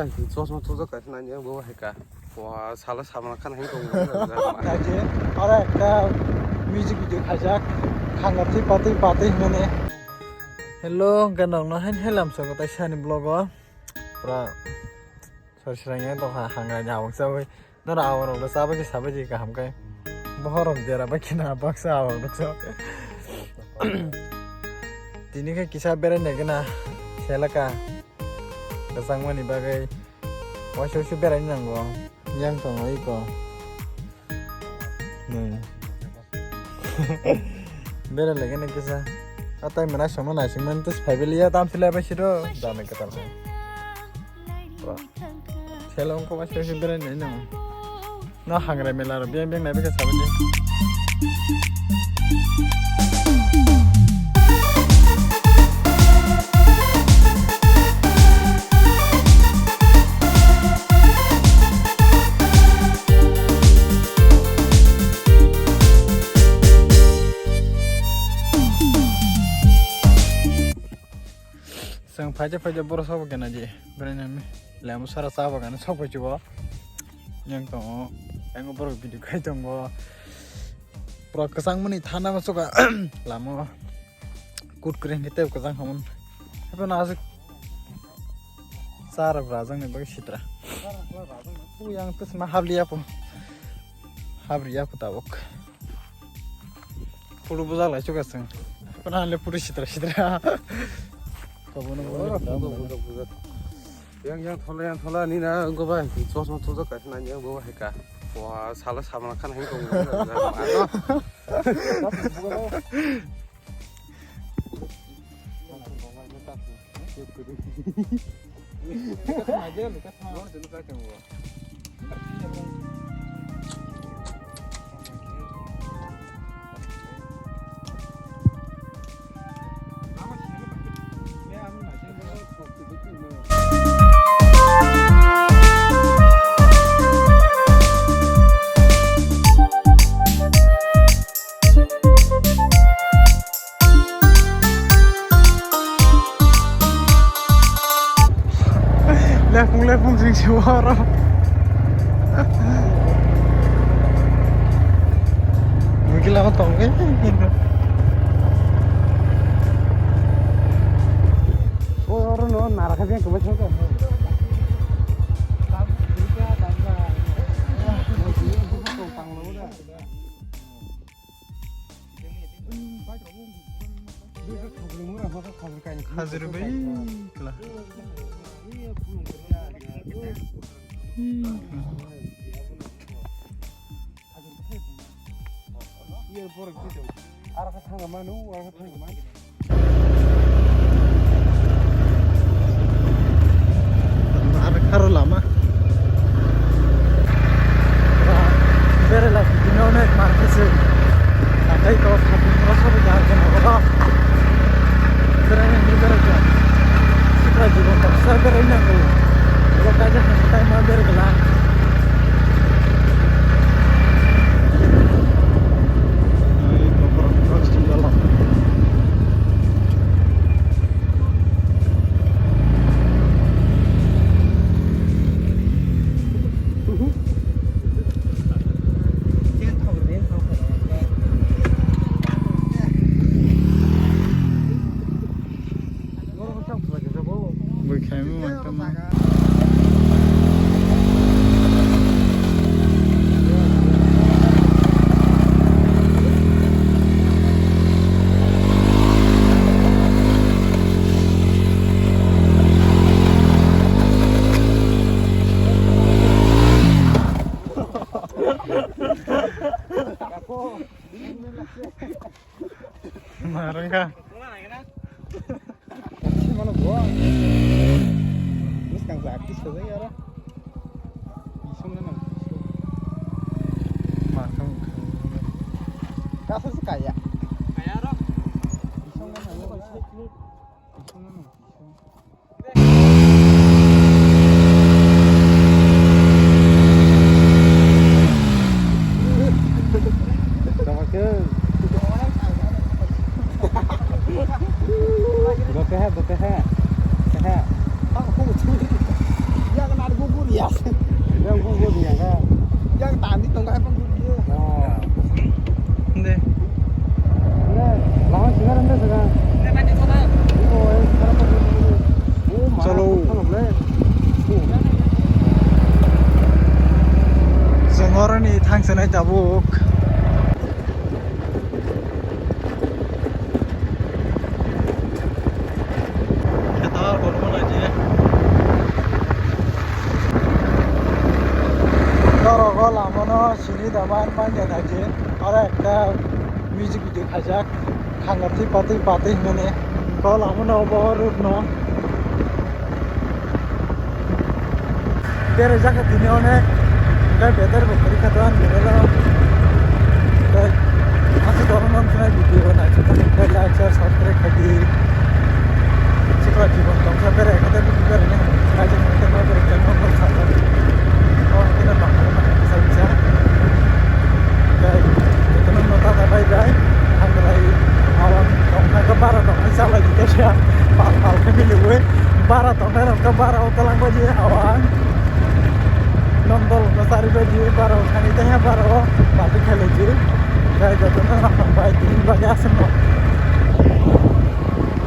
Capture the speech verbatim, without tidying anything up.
Chosma thujak kaisa nani ang bo hai ka. Wa sala samla khan hai tong. Kaje aro ekta music video khaijak. Khanga twi patwi patwi hinmani. Hello, ganok no hain helam sogo tai sani vlog o. Pura sor srang yang tong ha hangra ni awang sabai. Nora awang rok sabai ke sabai je kaham kai. Bohor rok dera bai kina baksa awang rok so. Tini khe kisa berai nai gana selaka. Kwchangmani bagwi waisa waisa berai nango. Yang tongo iko. Hmm. Berai lagi nih kisa. Atai mana sama nasi mantas family ya tam sila apa sih do? Dame kata sih. Wah. Sela ongko waisa waisa berai nai nango. No hangrai mela ro biang biang nai bika sabai. Chwng phaija phaija borok sabo kena je. Bwrwi nami lemo sara cha bagano sok phai chugo. Yang tongo. Yang borok video khai tongo. Borok kwchang mani thana ma suka lamo. Kut kring khe tei kwchang hamon. Hape na asik. Sara bra jang ni bagwi sitra. Tu yang tu sma habli apo. Habri apo tabok. Puru bujak lai chuka chwng. Kono le puru sitra sitra. Kobono. Oro bujak, bujak, bujak. Yang, yang thola, yang thola ni na wngkha bai. Chosma thujak kaisa nani ang bo hai ka. Wa sala samla khan hai tong. Lepung lepung sing si oro. Mungkin lama tong eh. Oh, oro no nara kha biang kebas kha. Khajur bai kla. Ar kharo lama. Berela bini onek mar khe se. Takai to khatung pro sobo jar gana boro. Berai nang berai ja. Sitra jibon baksa berai nang. Ro kaja hasatai ma ber gela. Ai to pro pro sing gala. Bui khaima mantama. Narangka. Mano gua. Bwskang sa artist ko ya ro. Isong na nang. Makang. Kasa sa kaya. Kaya ro. Isong na nang. Isong na nang. Isong. Dote hai, dote hai. Hai. Oroni thangsanai tabuk. Kheto borok naidi. Norok o lama no sini da man man ya naidi. Oro ekta music video khaijak. Khangar twi patwi patwi hinmani. Kol amo no obo road no. Bere jaka tini onek. Kai beter bo kari khato ang bere lo. Kai aku dorong nang kena video na chukar kai like share subscribe kadi. Chukar jibon tongsa bere kata video bere ne. Kai jang kata bere kai nang kata. Oh, kena bang kata bang kata. Kai, jotono no tata bai bai, hambai, awang tongkha khe bara tongkha chalai di kaisa, pal pal khe miliwi, bara tongkha rok khe bara o twlang bai di awang, nondol no sari bai di, bara o thani taiha bara o, babi khelai di, kai jotono no hambai tini bagwi aswk no.